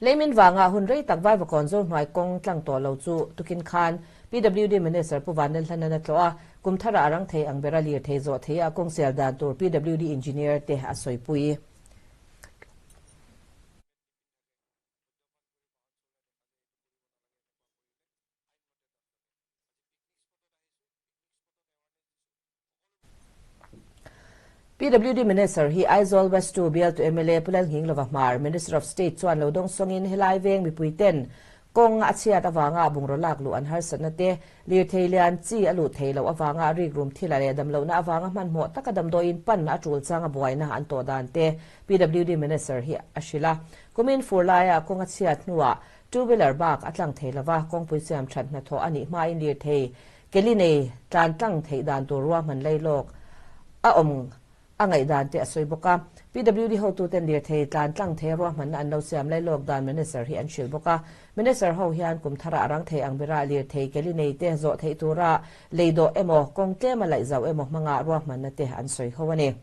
Leimin vanga hun rei tak Vaivakawn Zohnuai kawng tlang tawh lo chu tukin khan PWD Minister Pu Vanlalhlanan a tlawh a, kum tharah a rang thei ang bera lirthei zawh theia a kawng sial dan tur PWD Engineer te a sawipui. PWD Minister hi Aizawl West 2 bialtu mla Pu Lalnghinglova Hmar, Minister of State chuan lo dawng sawngin helai veng mipuiten kawng a chhiat avanga bungraw lak luh an harsatna te, lirthei lian chi a luh theih loh avanga rikrum thila leh damlohna avanga hmanhmawh taka damdawiin pan a tul changa buaina an tawh dan te PWD Minister hi a hrilh a. Kumin fur laia kawng a chhiat hnuah Two wheeler bak a tlang thei lova, kawngpui siam that hnathawh a nih hmain lirthei keli nei tlan tlang theih dan tur ruahman lei lawk a awm a ngaih dan te a sawi bawk a. PWD hotuten lirthei tlan tlang thei ruahmanna an lo siam lei lawk dan Minister hi an hrilh bawk a. Minister ho hian kum tharah a rang thei ang berah lirthei keli nei te zawh theih tura lei dawh emaw kawng tlema laih zauh emaw hmanga ruahmanna te an sawi ho a ni.